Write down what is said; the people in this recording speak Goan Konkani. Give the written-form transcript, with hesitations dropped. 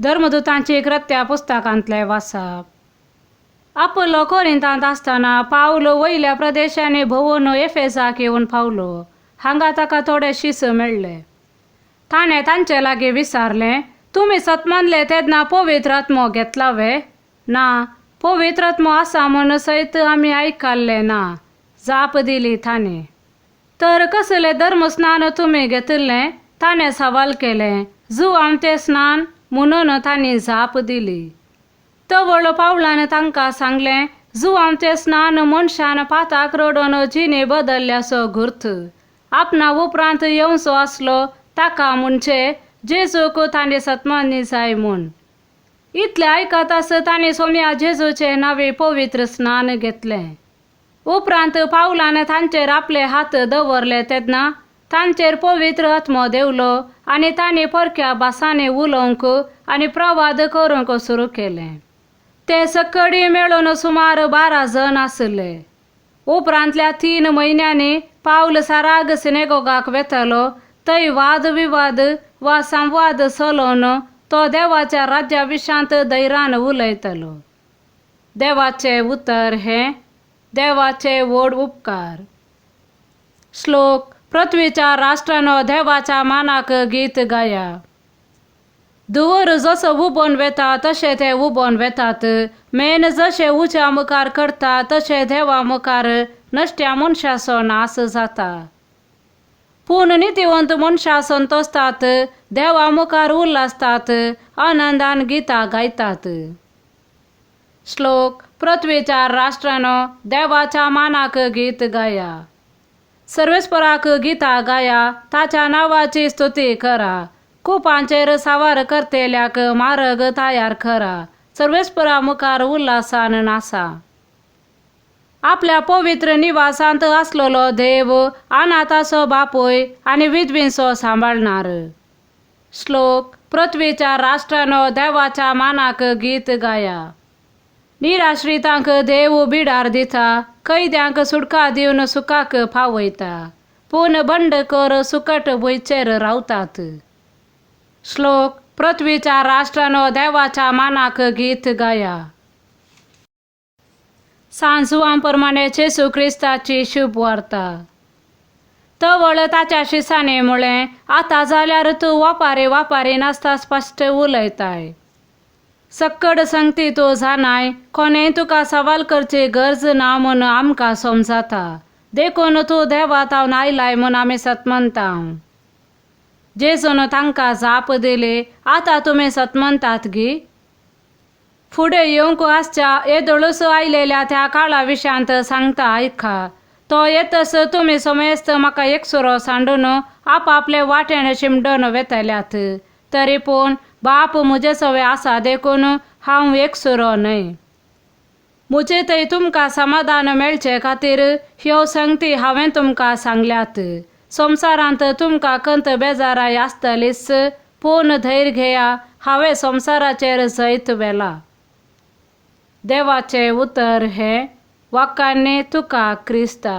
धर्मदुतांची कृत्या पुस्तकांतलें वाचप. आपोलो कोरिंतांत आसतना पावल वयल्या प्रदेशांनी भोंवून एफेसाक येवन पावलो. हांगा ताका थोडे शीस मेळ्ळे. ताणें तांचे लागीं विचारलें, तुमी सतमानले तेन्ना पवित्र आत्मो घेतला वे? ना, पवित्र आत्मो आसा म्हूण सयत आमी आयकल्लें ना, जाप दिली तांणी. तर कसलें धर्मस्नान तुमी घेतिल्लें? ताणें सवाल केलें. जुवांचें स्नान म्हणून तांणी जाप दिली. तवळ पावलान तांकां सांगलें, जुवांचें स्नान मनशान पाताक रडोवन जिणे बदल्ल्याचो गुर्थ. आपणा उपरांत येवचो आसलो ताका म्हणजे जेजूक तांणी सतमानी जाय म्हूण. इतलें आयकताच तांणी सोम्या जेजूचें नांवे पवित्र स्नान घेतलें. उपरांत पावलान तांचेर आपले हात दवरले तेन्ना तांचेर पवित्र आत्मो देंवलो आनी तांणी परक्या भासांनी उलोवंक आनी प्रवाद करूंक सुरू केलें. ते सकडी मेळून सुमार 12 जण आसले. उपरांतल्या 3 म्हयन्यांनी पावल साराग सिनेगोगाक वेतालो. थंय वाद विवाद वा संवाद चलोवन तो देवाच्या राज्या विशांत धैर्यान उलयतालो. देवाचें उतर हें देवाचे व्हड उपकार. श्लोक. पृथ्वीच्या राष्ट्रानो देवाच्या मानाक गीत गाया. धुंवर जसो उबोन वेता तशें ते उबोन वेतात. मेन जशें उज्या मुखार करता तशें देवा मुखार नश्ट्या मनशाचो नाश जाता. पूण नितीवंत मनशां संतोसतात, देवा मुखार उल्हासतात, आनंदान गितां गायतात. श्लोक. पृथ्वीच्या राष्ट्रानो देवाच्या मानाक गीत गाया. सर्वेस्पराक गितां गाया, ताच्या नांवाची स्तुती करा. कुपांचेर सावार करतल्याक मार्ग तयार करा. सर्वेस्परा मुखार उल्हासान नासा. आपल्या पवित्र निवासांत आसलेलो देव अनाथाचो बापूय आनी विधवींचो सांबाळणार. श्लोक. पृथ्वीच्या राष्ट्रानो देवाच्या मानाक गीत गाया. निराश्रितांक देव बिडार दिता, कैद्यांक सुटका दिवन सुखाक पावयता. पूण बंडखोर सुकट भुंयचेर रावतात. श्लोक. पृथ्वीच्या राष्ट्रानो देवाच्या मानाक गीत गाया. सांजुआं प्रमाणे जेजू क्रिस्ताची शुभ वार्ता. तवळ ताच्या शिसांनी म्हळें, आतां जाल्यार तूं वापारी वापारी नासता स्पश्ट उलयताय. सक्कड संगती तूं जाणाय, कोणेंय तुका सवाल करची गरज ना म्हूण आमकां समजाता. देखून तूं देवा थावन आयलाय म्हूण आमी सतमनता. जेजून तांकां जाप दिली, आतां तुमी सतमनतात गी? फुडें येवंक आसच्या येदोळूच आयलेल्या त्या काळा विशांत सांगता आयका. तो येतस तुमी समेस्त म्हाका एकसुरो सांडून आपापले वाटेन शिमडून वेतल्यात. तरी पूण बाप म्हजे सवे आसा देखून हांव एकसुरो न्हय. म्हजे थंय तुमकां समाधान मेळचे खातीर ह्यो संगती हांवें तुमकां सांगल्यात. संवसारांत तुमकां कंत बेजाराय आसतलीच, पूण धैर्य घेया, हांवें संवसाराचेर जैत व्हेलां. देवाचें उतर हें. वाकांनी तुका क्रिस्ता.